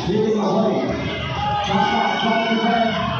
Leading away. Shot clock 12 to 10.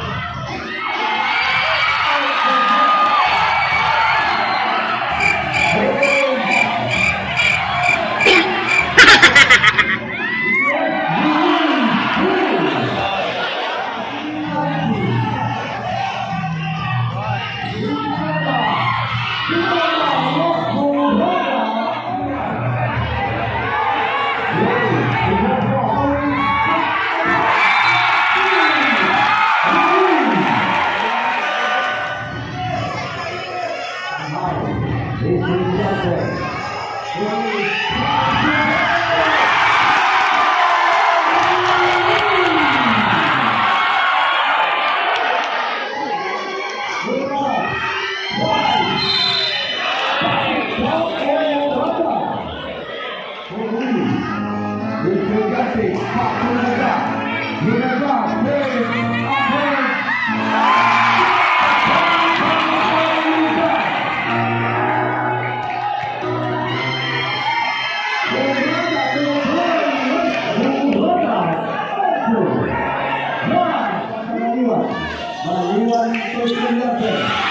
Maliwan to 11.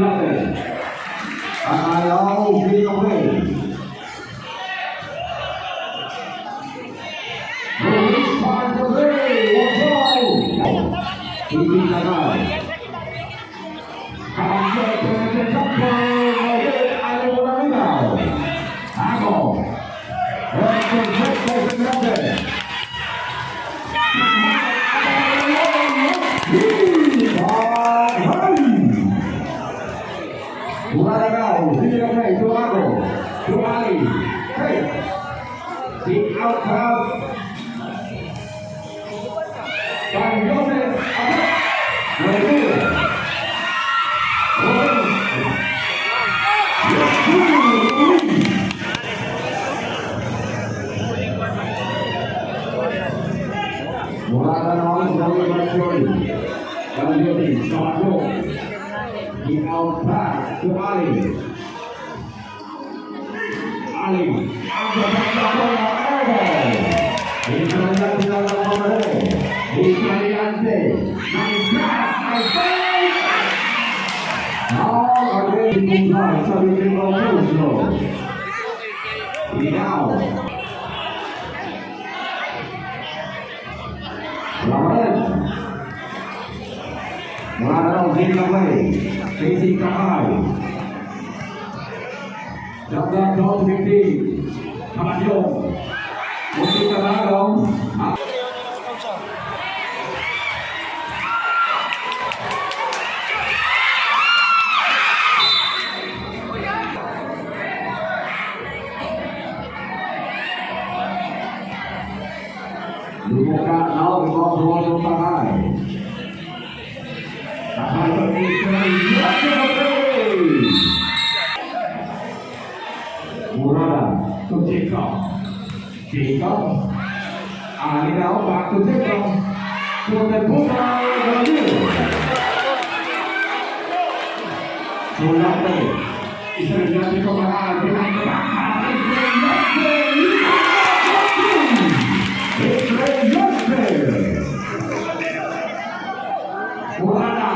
Tulate. Ayaw, leading away. Luis for three. One go. Hindi na. Ayaw mo na rebound. Ako. Record Grande. Bumaragaw, leading away to Ako. To Ali. Hey. The out pass. By Joseph Abad. Number 2. Robin. Yes, two. Mula na naman sa Marchioli. Marchioli, Samajo. The out pass to Ali. Ali. Ang ganda airball. Israel Pamare. Israelante. Nice pass. Nice pass. Now again, sa Bigyan Now. Lawan. Mula na raw, leading away. Facing Kakay. Jump down to 15. Kamayong. Muntik na magaw. Lumuka now, rebound to Takay. Takay to Israel. Murada to Jacob. Jacob. Ali now back to Jacob. To the Puma Brazil. To Lotte. Israel Jacob behind the back. Israel Israel Murada.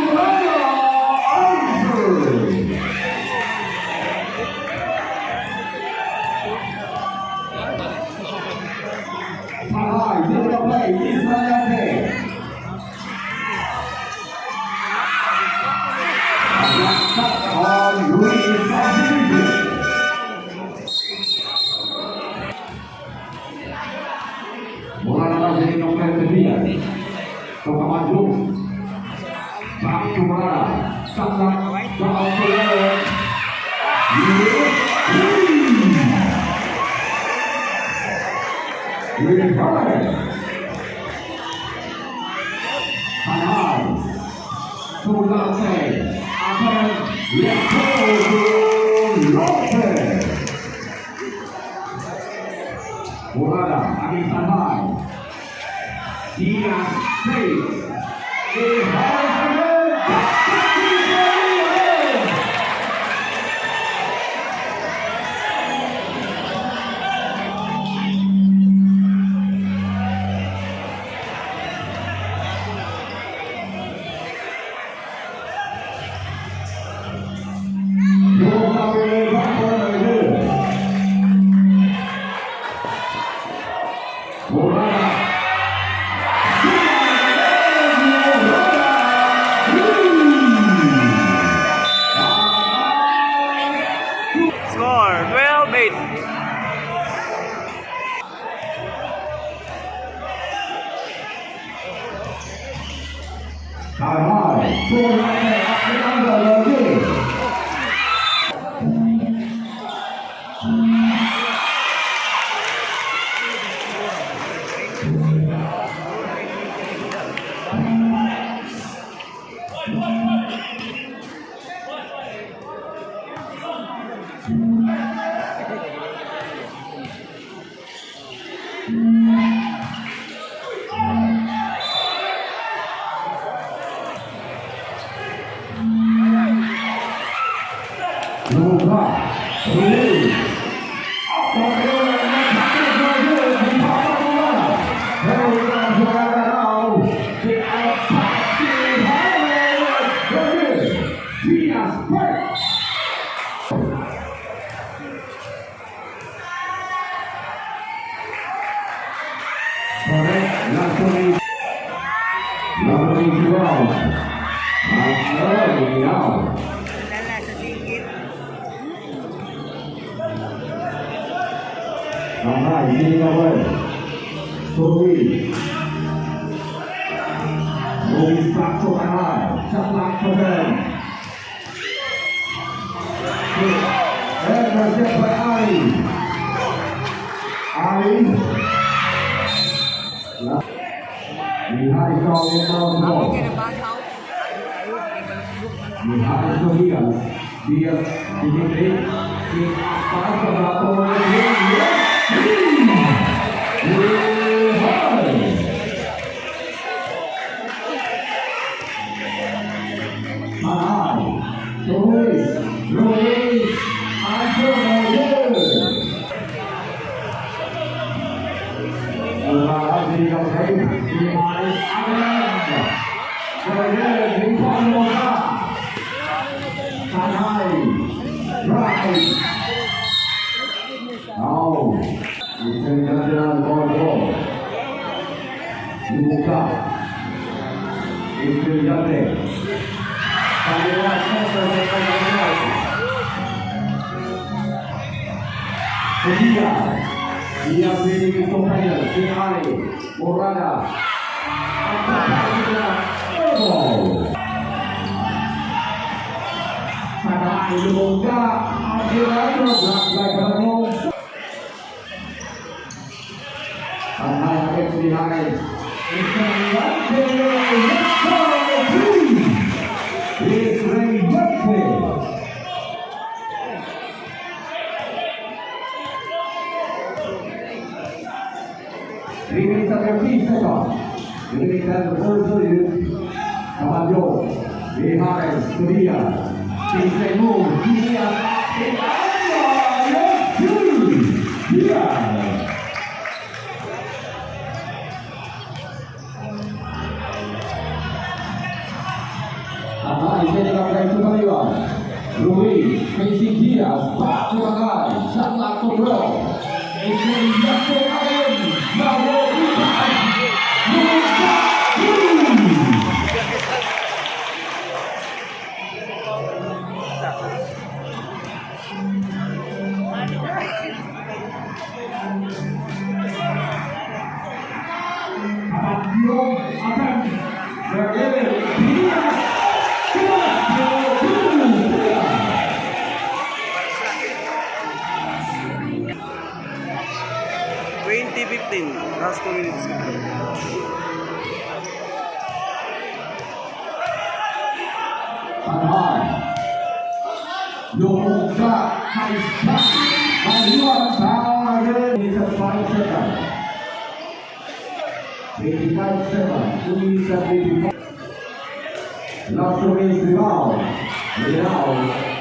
Murada. Answer. Palay, build the play, Israel. On Luis Rodriguez. Mula na lang sa inyong Diaz. So Camacho. Back to Murada. Stop down to left. Yes. Recover. Hanay. To Latte. Apen. Let's go to Lotte. Murada against Hanay. Diaz takes. A hard again. Murada. Score 12-8. Taray. Murada. Up and under again. Luka. Ruiz. Up and in. Last 2 minutes. Last 2 minutes to go. Last now. Lala sa singit. Alright, leading away. Ruiz. Ruiz back to Kanay. Shot clock to 10. Intercept by Ali. Ali. Behind goal in the ball. Kaya na bagaw. Behind to Diaz. Diaz, Dimitri. Pass to Rato. Yes! Behind. Manay. Ruiz. Ruiz. Antonio. Behind Alan. Roger, Ripon Tanay. Drive. Now, International ball. Luka. Estudiante. Kaliwa center sa kanyang. Ketiga. Dia leading ito kanya. Si Ali. Morada. Ball. Tanay lumungga. Aguilera. Black flag pa. Tanay against behind. Estudiante. Let's go! Three. It's Rayante. 3 minutes and 13 seconds. Remaining time the first period. Caballo. Behind Sevilla. Chase move. Diaz. Yes, two. Diaz. Tanay, setting up right to Kaliwa. Ruiz, facing Diaz, back to Tanay, shot clock to 12. Estudiante again, now Ruiz, Ruiz, Abadillo, attempt, Berger, Diaz, Diaz, Diaz. 20-15. Last 2 minutes. Tanay. Lumungga, nice shot. Kaliwa, target. It's a 5 seconds. 25 seconds. 2 minutes and 25. Last 2 minutes rebound. Rebound.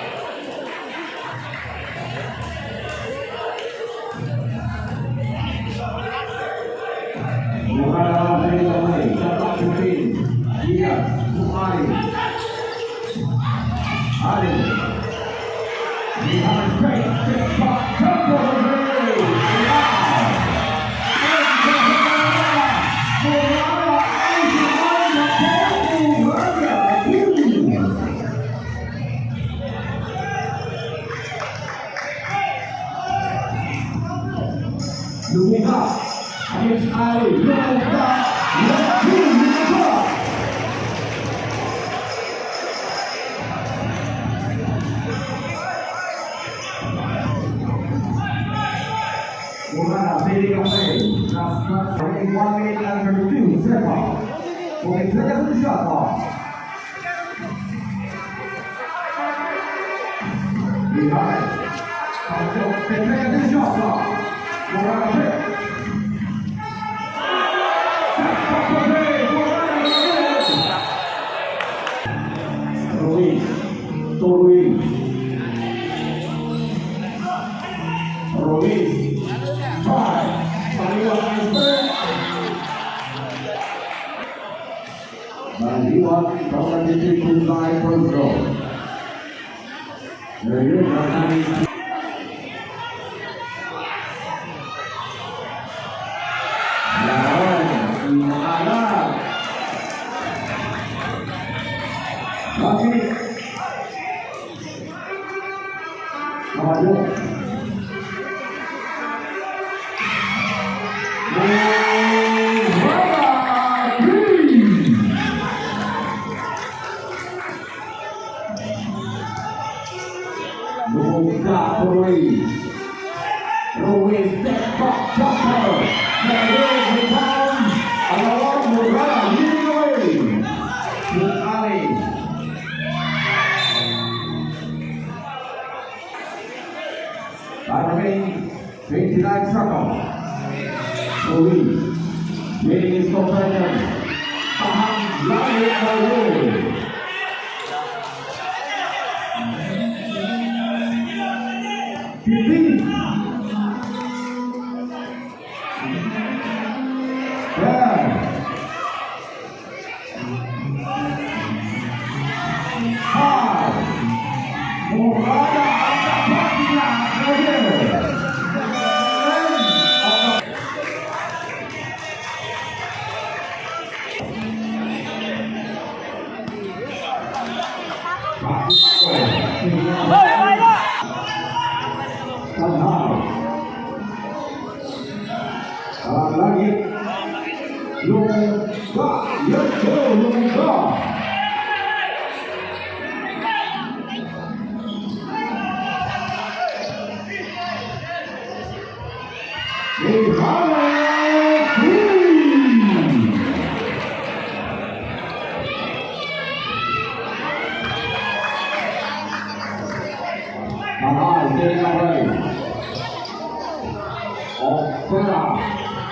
Murada dari Kamay. Shot clock 15. Diaz. Bukhari. Ali. Behind straight. Six shot. Jump over three. Wow. Murada is on the Lumungga against Ali. Lumungga. Let's go. Lumungga. Murada leading away. Last shot. Remaining 1 minute and 32 seconds. 14 seconds to the shot clock. Behind. 10 seconds to the shot clock. Murada pick. Shot for three. Murada again. Ruiz. To Ruiz. Ruiz. Five. Baliwan iceberg. Baliwan from the district to nine first goal. Very good. Last time. Ruiz step back jumper. Ruiz rebound. Alawang Murala leading the way. Bukali. Time remaining 29 seconds. Ruiz leading his companion. Pahang langit na Ruiz. 15. 10. 5. Murada ang tapat niya. Roger. End of the. Tanghai. Salam lagi. Lungga. Let's go, Lungga. Mihales three. Tanghai taking away. Opera.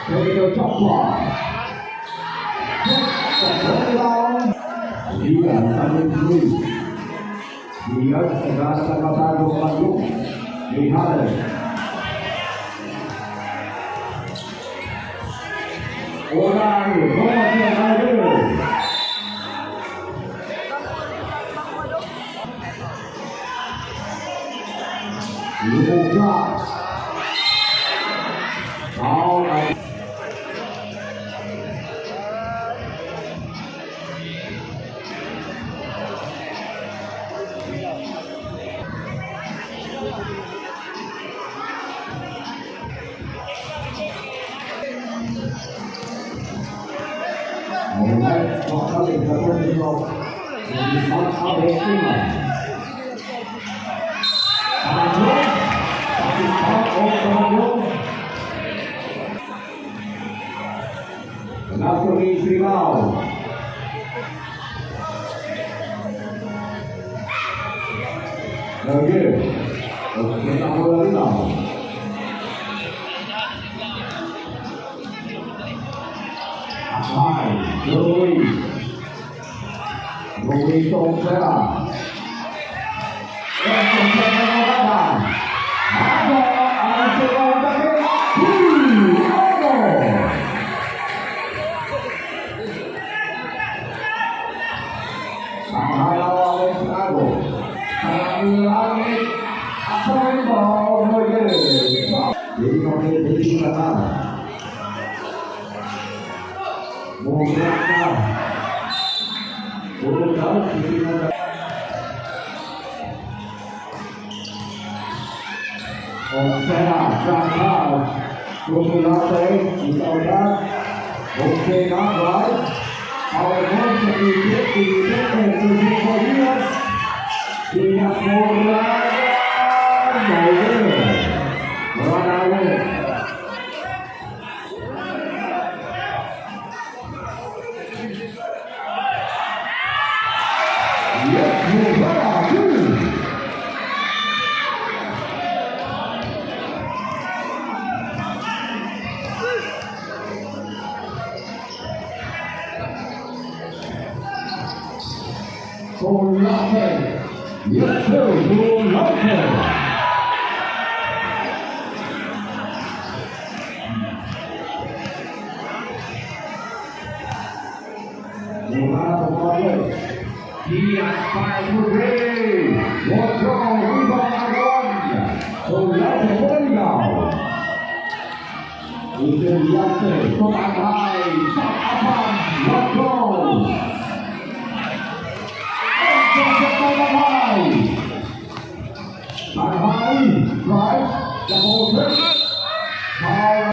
Take the top one. Down. Dia coming through. Dia segala tagatago Bandung. Mihales. Orang Roger Nair. Lumuga. Foul. Alright, makali the of Abe Sima. Tanyo, out of Tanyo. Nasri Srimau. Lagi. Kita bola limau. Hai, Rui. Rui Tongfera. Ada Ada. Langit Jadi kami beri kata. Murata. Murata Opera, Jakarta, Kumulate, Isauda, Okay, not right. Our motion is 50, 54 years. Dinas Murata, Murata, Murata. Yes, Murata, two. Solate. Yes, sir, Solate. Murata Pemain. Diaz fires for three. One throw, rebound agawan. Solate rebound. Interiante, Tumanghay, Sakapan, one throw. Tanghai, drive, double trick. Foul.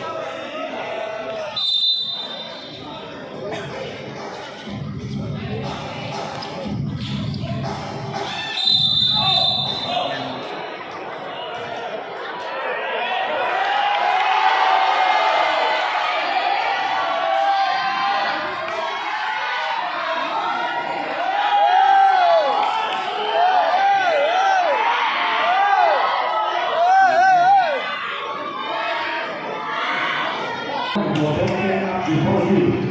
Before you.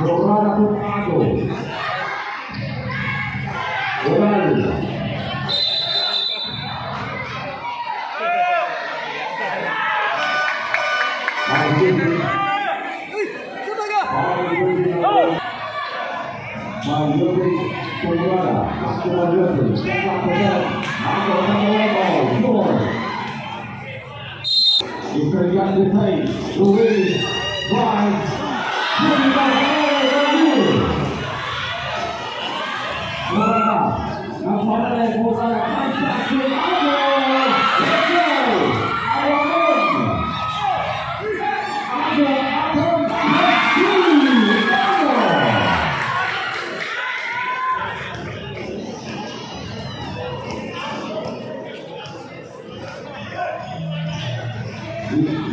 Morada Pumago. Oral. Luis, drives,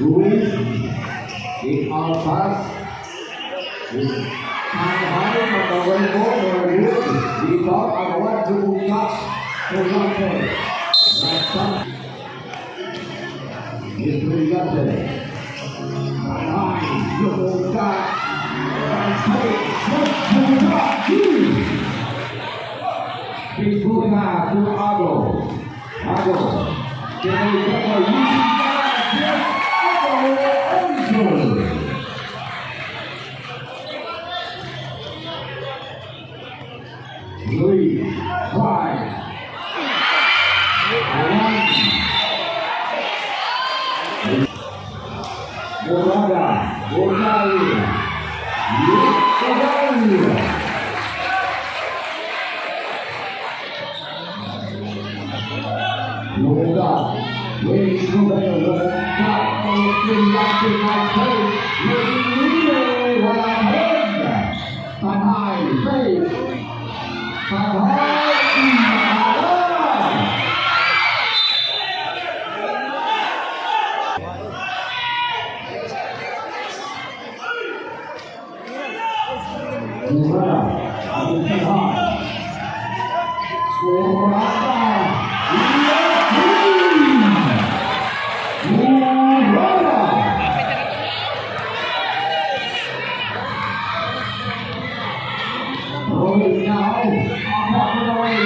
Luis, in our pass, Tanghal magawin mo or dito ang 1 2 for Rasta. Estudiante. Tanghal, Lumunga, Figura to Ago. Ago. Three, five, one. Morada, Morada, Morada. Lunga, Wei Lunga, Tanay, Faith, Tanay, Murada, Abu Tanay, Murada, Murada. Rolling now. Up the way.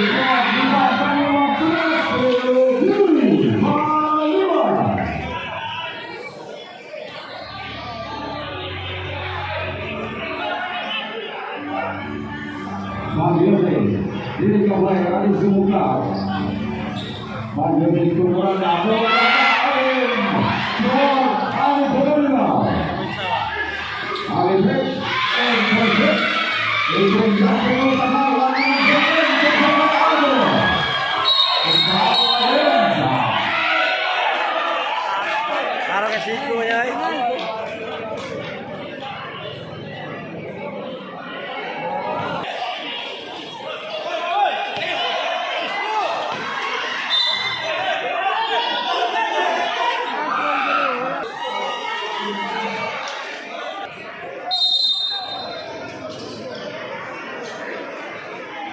Dili ka ba ay sumuka? Mangyari kumuranda. Para kasi ko niya.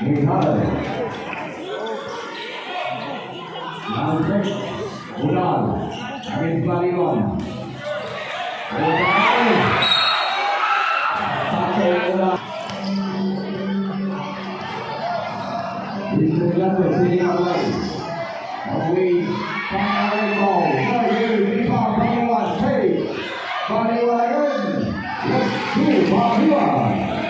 Mihal. Manfred Unal. Against Baliwan. Unal. Satu Unal. Disebelah sini awal. Away. Baliwan. Baliwan. Hey. Baliwan again. Let's go Baliwan.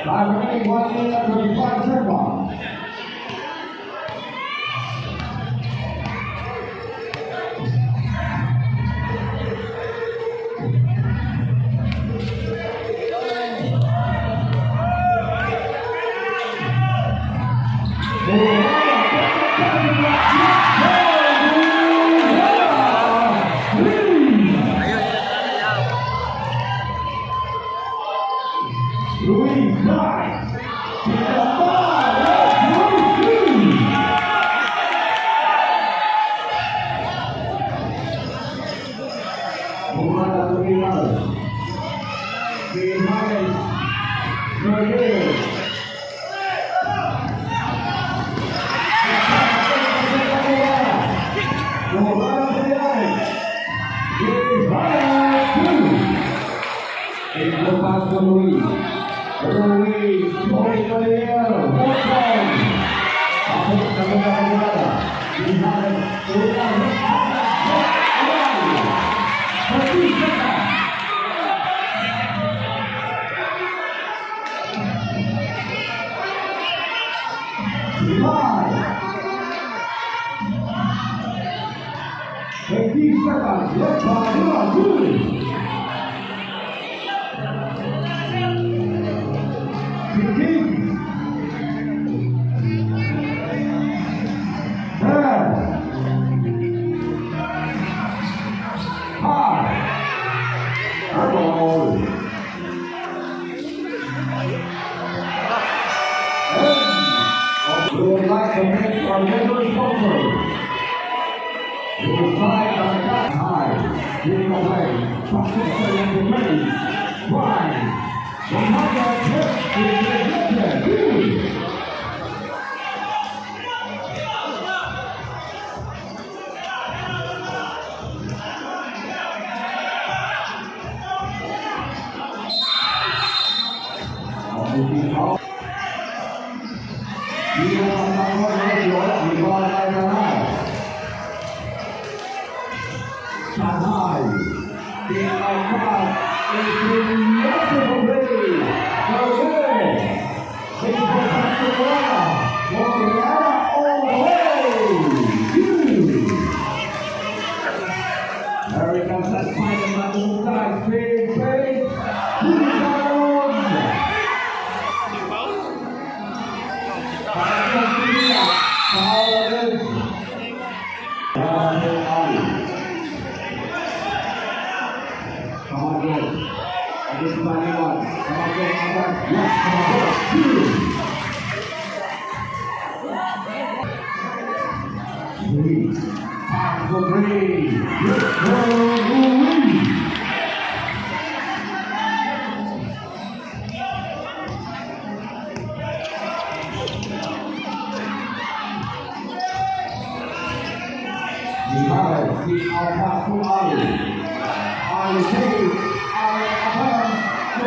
5 minutes, 1 minute, 35 seconds. Three, five, five, three. Murada Tumimal. Behind. Miguel. Luis. Luis, going to the air. One time. Pasok sa mga kamulada. Behind. 30 seconds. 5. 20 seconds. Left by 1, 2. 15. 10. 5. Purple. And we would like to thank our major sponsor. We would like to thank High, Giving away, Pastor and the Prime, 110. Shanghai, American Big, big, 3, 5 for 3. Good. Mihail, the Alpha to Ali. Ali takes, Ali attempts to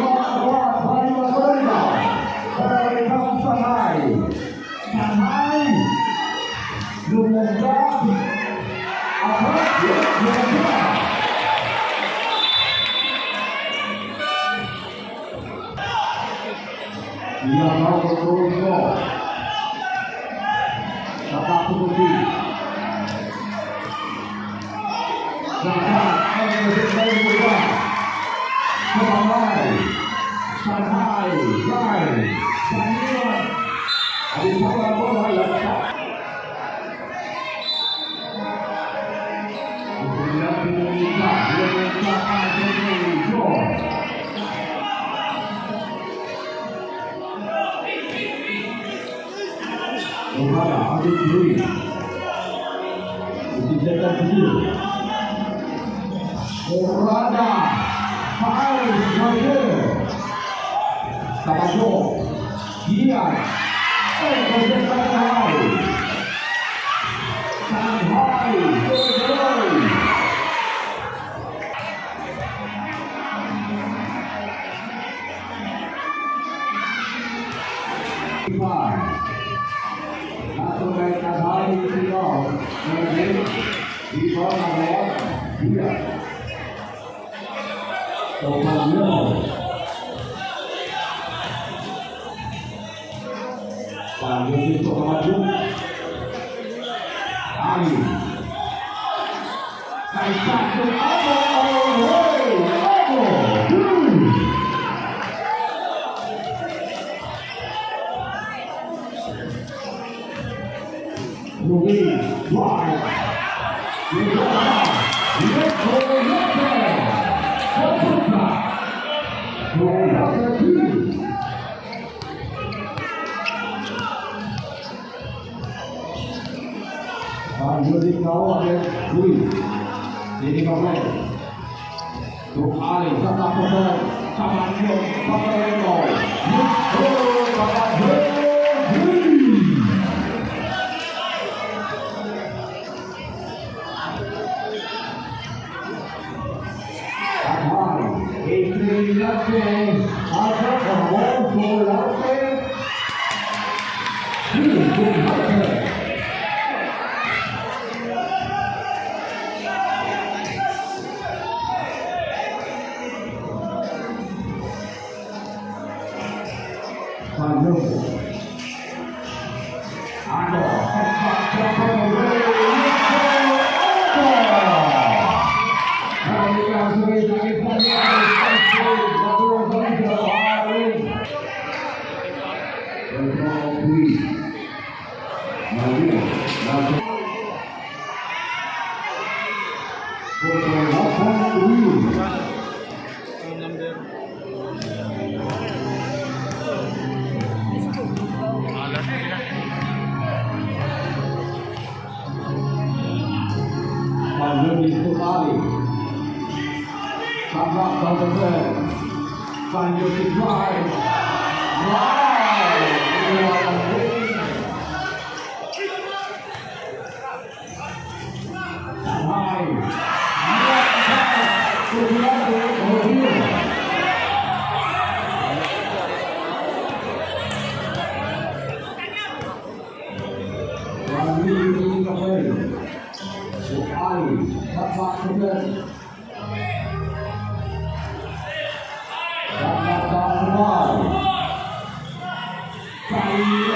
one, one, one, There comes Shanghai. Shanghai. Lumungga. Attempt, yes, lumungga. Leonardo Torino. Nakatututi. Shanghai, Shanghai, Shanghai, Shanghai, Orada, Five, Roger. Tabajo, Gian, Shanghai. Shanghai, Shanghai. 5. Satu kay Shanghai Sino, Dito na Dia. Topanyo. Panyo itu kemaju. Ali. Satu Abo, hey, Abo. Louis, drive. Lanjut kau ada Louis. Ini kau. To Ali, sa tapusan, Camacho, Papareno, Nico, Camacho, three! Tamay, Estrellate, Asa, Ramon, Solarte, Two, Palumbo. Ano? Ang number. Alas nila. Malunis Tumali. Sama Baldassar. Sanyo to drive. Wow! What a win. Nine. What a pass to Leandro Rodriguez. Ramiro Cabrera. To Ali, Tapak Cabrera. Tapak Cabrera. Hi.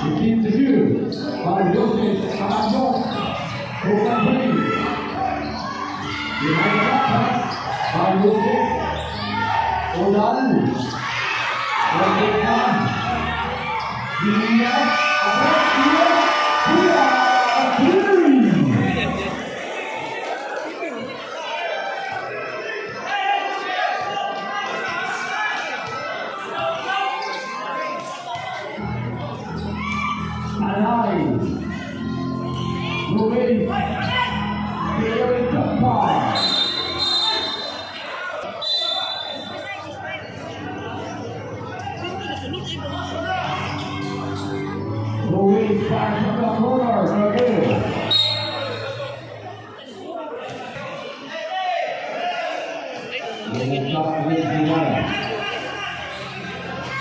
Équipe de jeu par Joseph Camacho, Programme Par Joseph Odal, Rodena, Diaz, Diaz, Alay, Ruiz, David Tapar. Ruiz back to the corner again.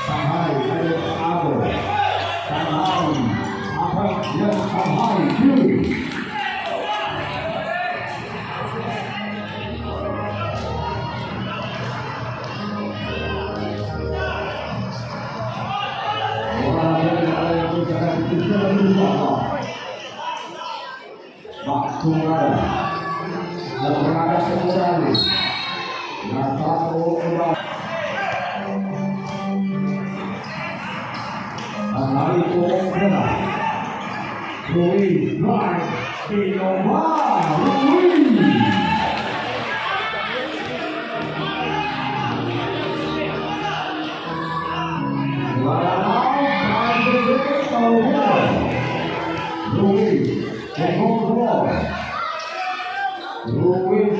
Shanghai, Abo. Shanghai, Apa, yes, Shanghai, two. Batumara, Labrada Semurali, Nataro Ura, Anarito Ura, Rui, Drive, Pinoma, Rui. Luiz, control. Luiz,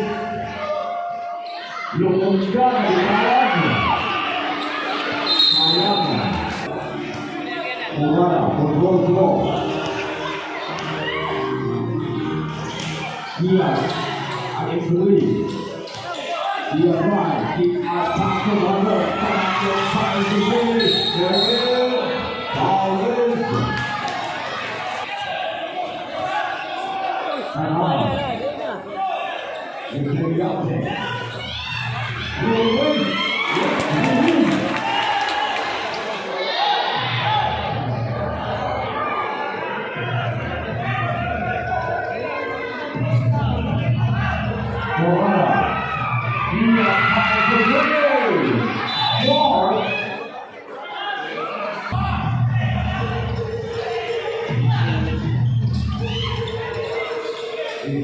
Lumunggan di Malang. Sayang. Murada, control floor. Dia, Alex Luiz. Dia right, kick out, pass to Roger, pass to pass to Luiz. Paul Luiz.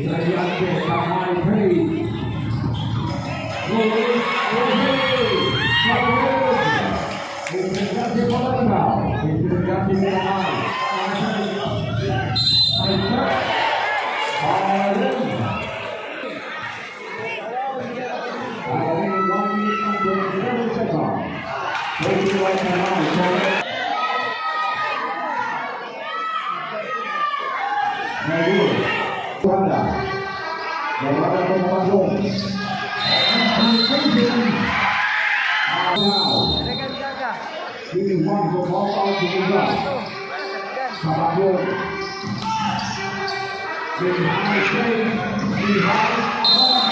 Estrellante sa high praise. Luis Jose Samuel. Estrellante Pamalinaw. Estrellante Miramay. Ay, 1 minute and 27 seconds. 31 Kamay. Ngayon, Tuanda. Nawala ko mga doon. Now, Dagan gaga. Giving one for ball out to the right. Sabado. Behind space, behind above.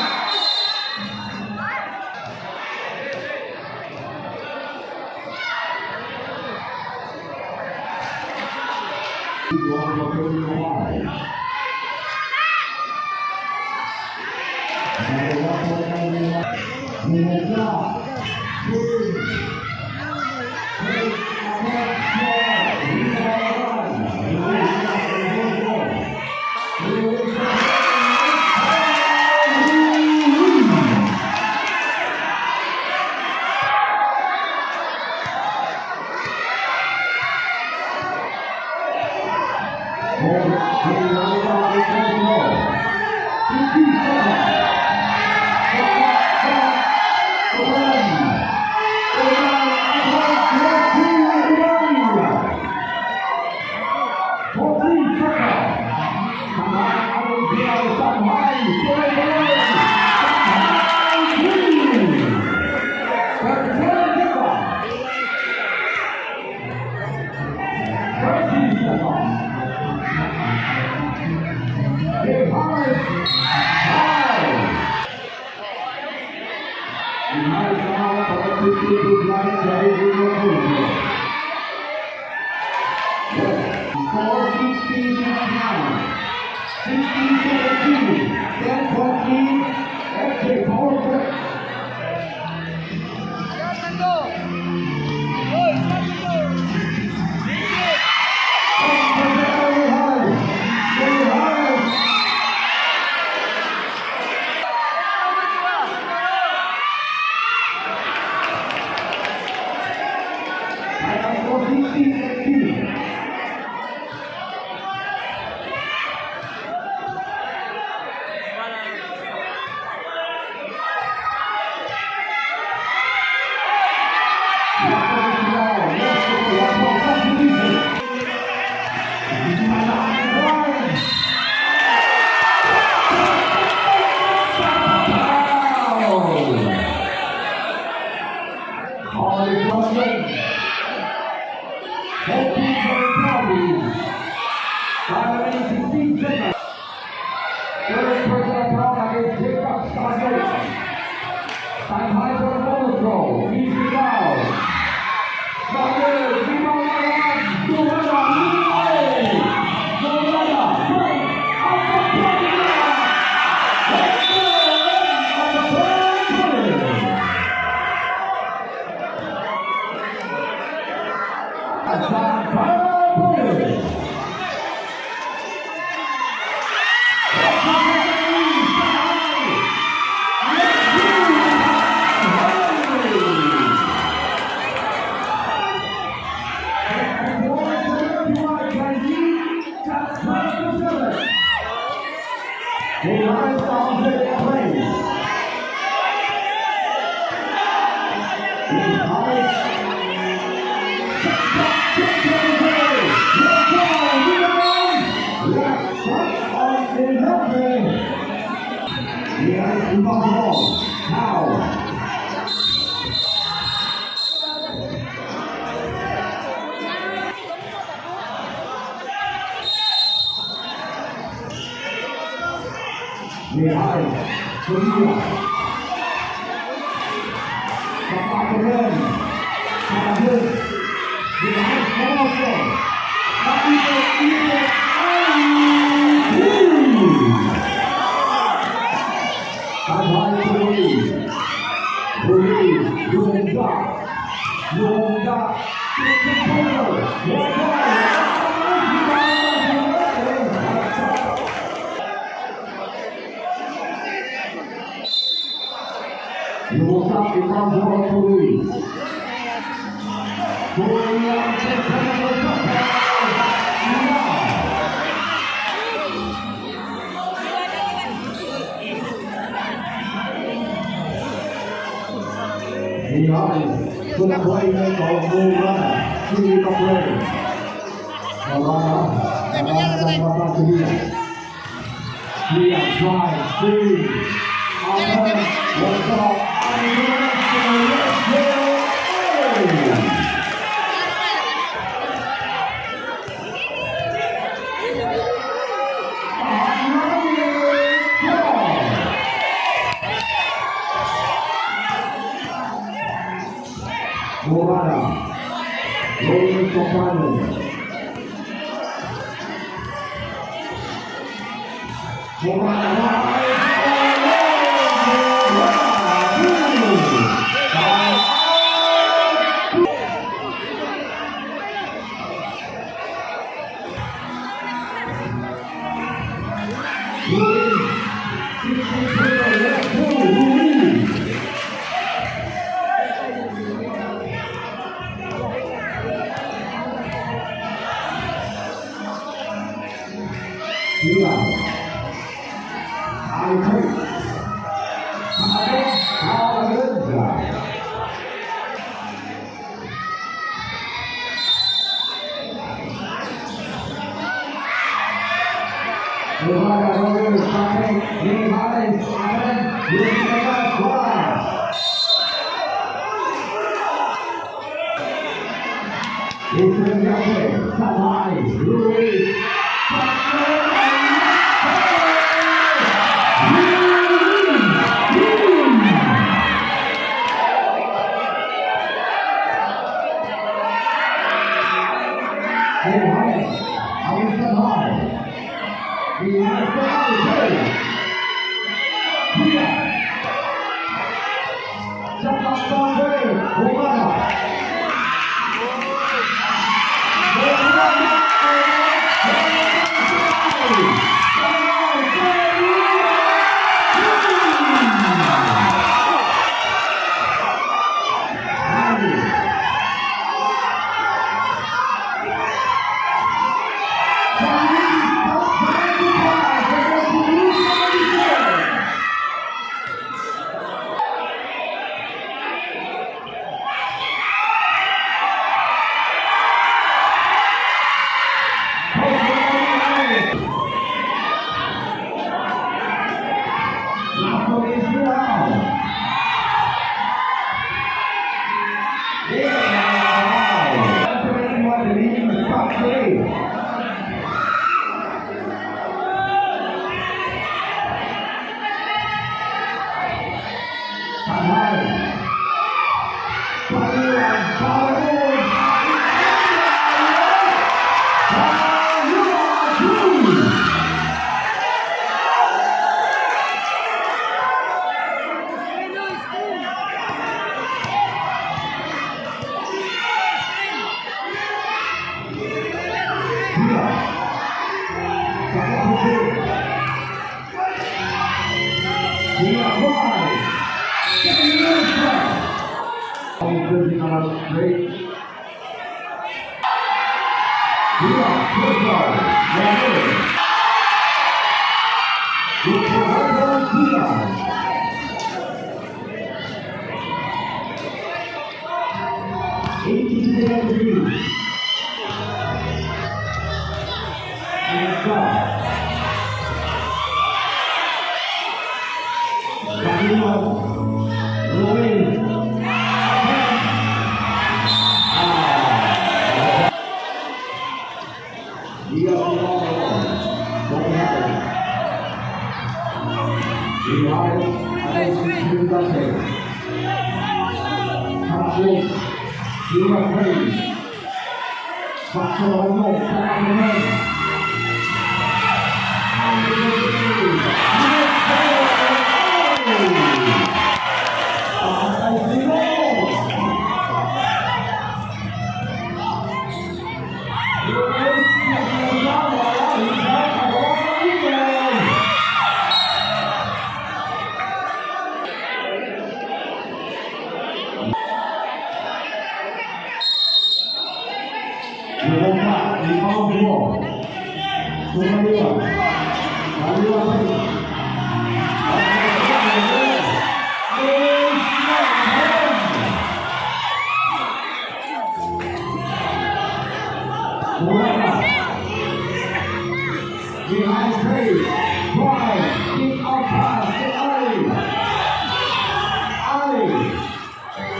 One for 35. Number 1.91. Number two. 4, 16, 9, 16, 17, 10, 14, FJ Power Break. Start and go. Oy, start and go. Easy. Third personal foul against Jacob Santos. Time high for the bonus throw. Easy foul. Samuel, rebound agad. Duwala, Lumayo. Duwala, break. Out the playground. Let's go. On the third quarter. Sa final quarter. Impossible. How? Behind Korea. Kapaturan. Kapatid. Behind Morocco. Kapito, Ito, Ay! Kamay Rui. Rui, Lumunda. Lumunda. Shot in front of Ruiz. He drives three. What's up? Morana, Roman Soprano. Morana, Lumumpa, limang buo. Sumaliwa. Kaliwa pa rin. Murata. Behind straight. Drive. Kick out pass to Ali. Ali.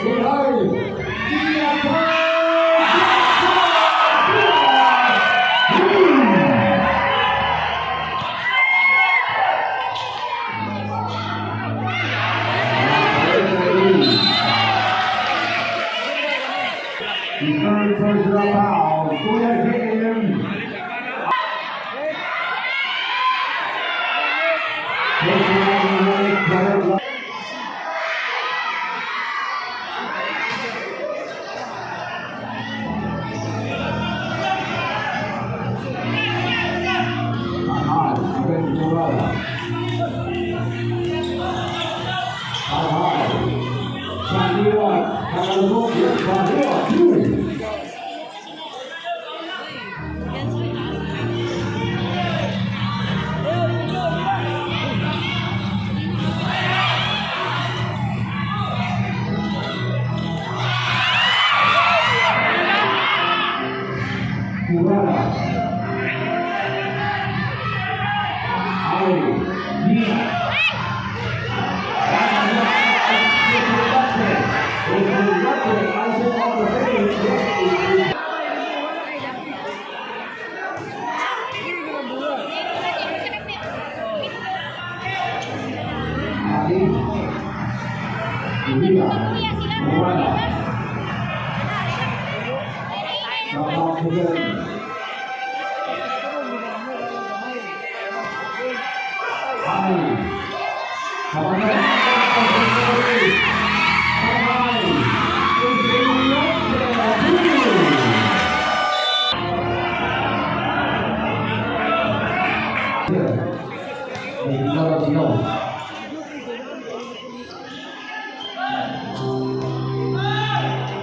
Behind. Dia pass. The third personal foul. Kuya JM. Personal. Ahad, Ben Murada. Ahad. Sandiwa, Kakalubok, Sandiwa, Yun. Murada. Ali, Nia. Ali, Nia, Murada. Sama Kuben. Ali. Sama.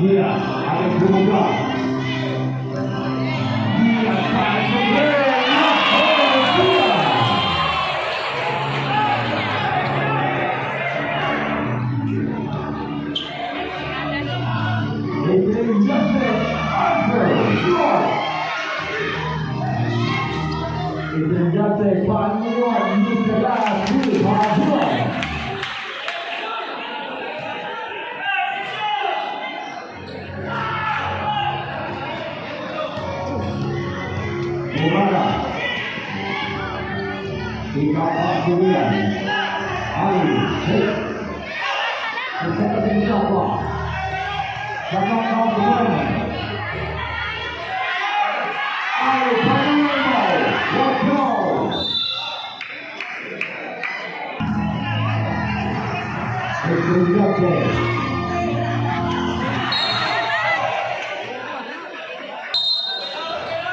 Dia ada berubah. Dia dia. Ingrediente Panginoon, Mr. Last, Murada. Ikaw. Ali, hit. The second shot clock. Shot clock one. Ali Palermo, what go? Ingrediente.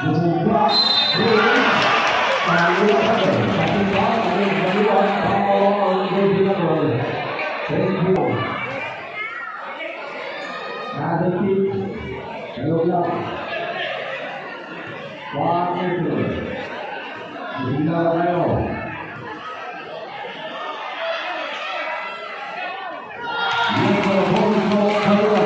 Lumumba, Kaliwa pa rin. Kaliwa, kaliwa, kaliwa, Thank you. Another kick. Hello lang. 1 meter. Hindi na kayo. Kaliwa.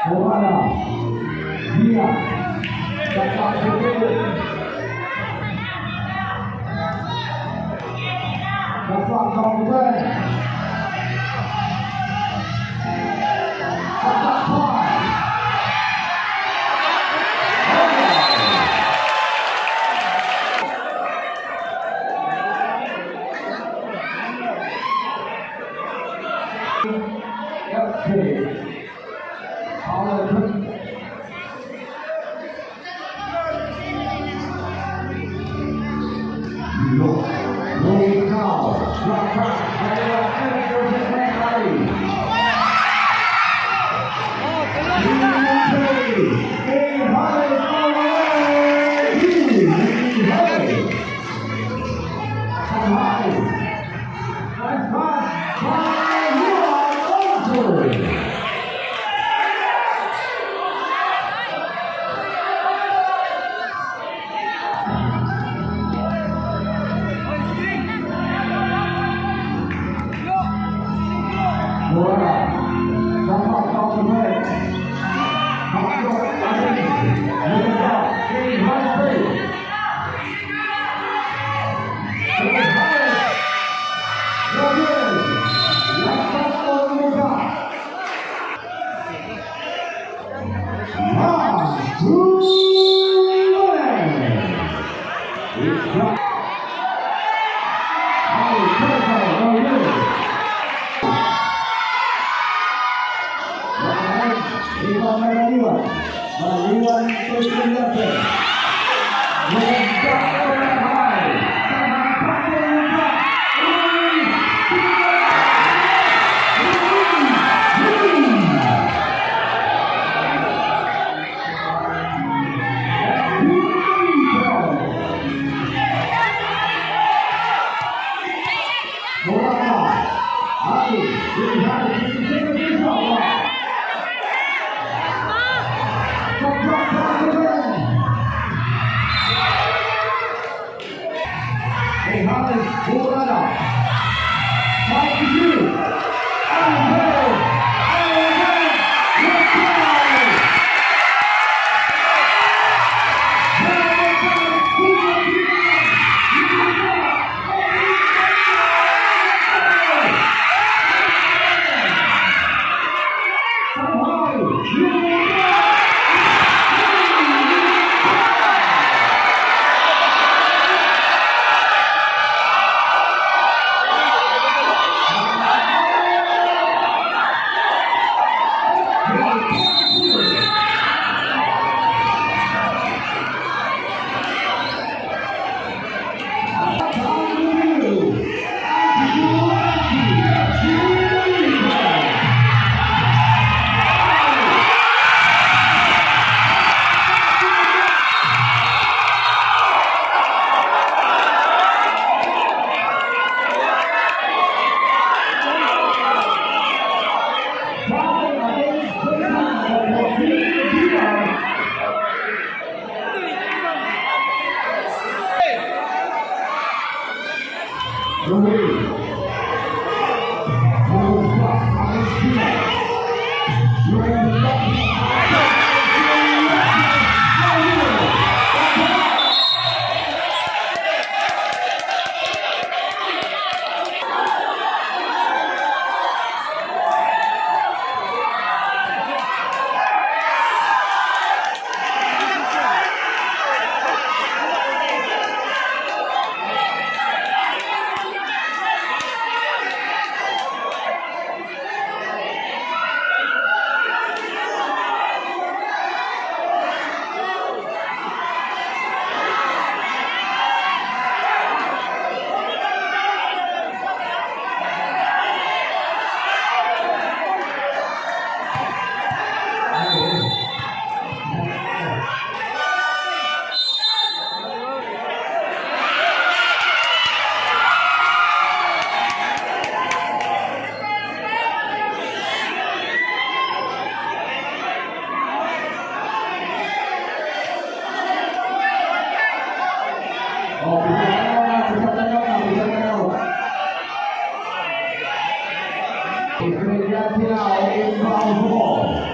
Murada. Dia. Dapat betul. Dapat kompen. Dapat point. FC. Power. Look, look now. Drop back. Kay Hans Burana. 5 to 2. Angel! Angel! Reply! Oh, bisa tanaw na, bisa tanaw na, bisa tanaw. Estrella now inbound ball.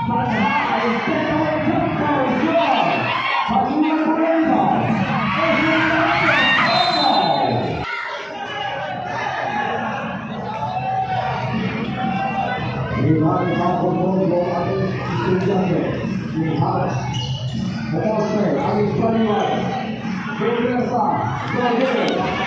Sanjay, takeaway jumper, good. Padilla Moreno. Rivale Marco Alex Estudiante, González, José, Alex Paniwa, Regresa, Roger.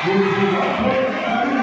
Thank you.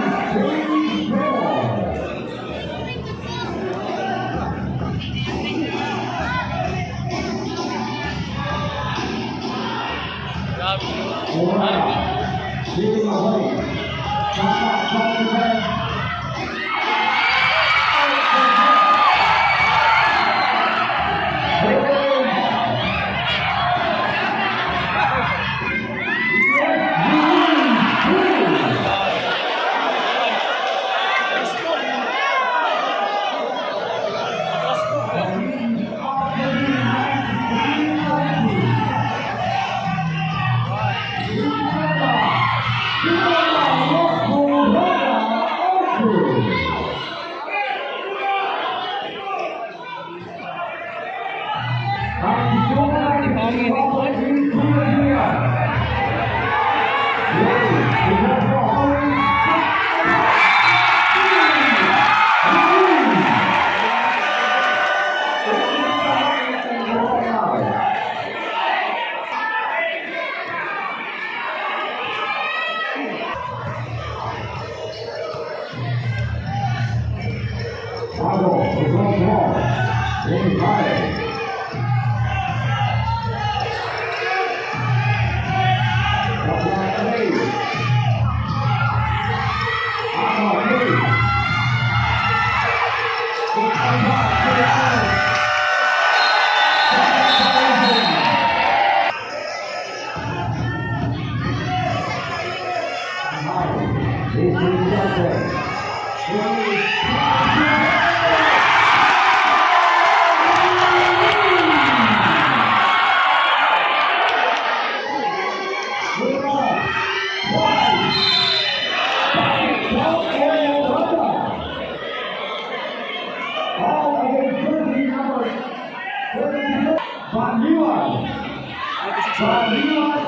Grabe yun.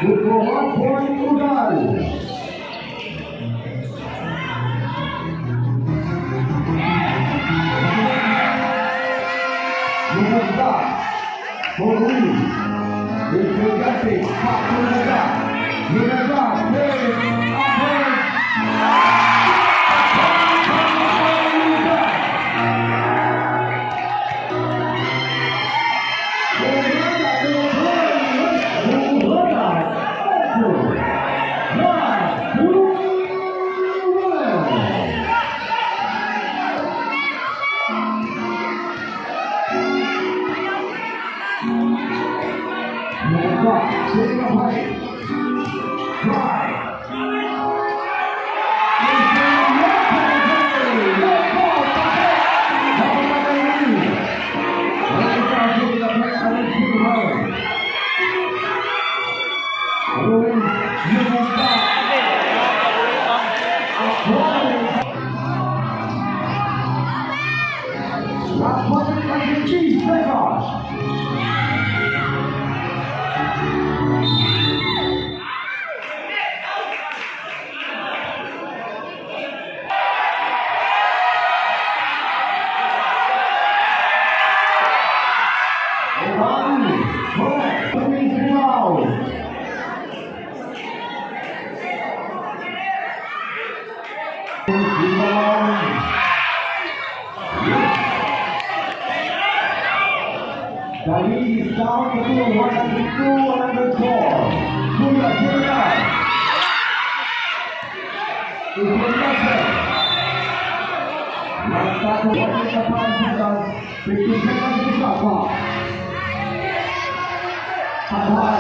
Good for 1 point, Ugal. Lumugda. For Ruiz. Estudiante. Back to Lumugda. Lumugda. Play. Up. 1, 2, 1. Lumugda. Setting up high. Drive. Last 1 minute and 15 seconds. One, four, three, two, Rebound. The lead is down to 102, 104. Kuya Junior. Estudiante. Last 1 minute and 5 seconds. 15 seconds to shot clock. Sabay.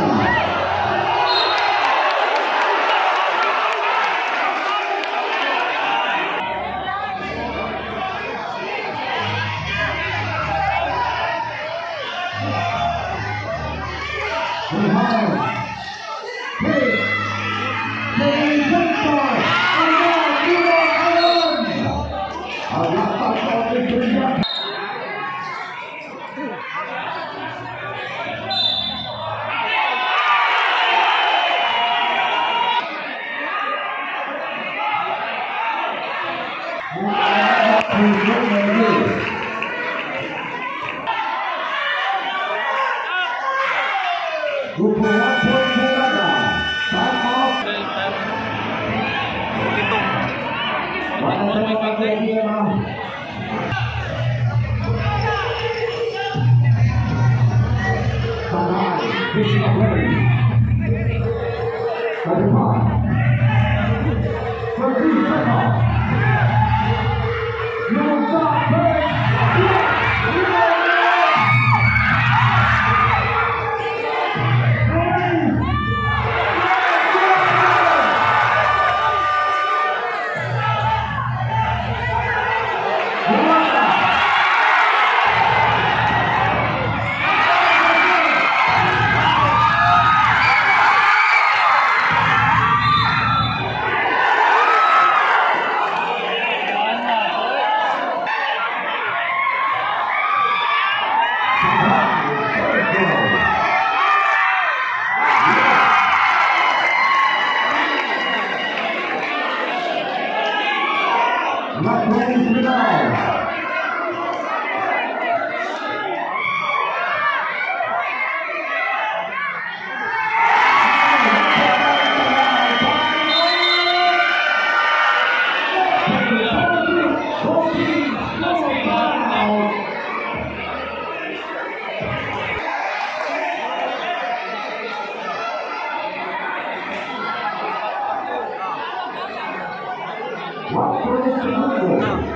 Behind. Hey. Hey, Victor. Ayon, Ayon, ayon. Ang lakas sa Estudiante. Grupo 1 point Bulaga. Time out. 42. 105. Tanay, fishing away. 35. 30 seconds. Lumagda, break. Rebound. Ruiz. Lumagda. Third. Left wing rebound. Last game. 1 segundo.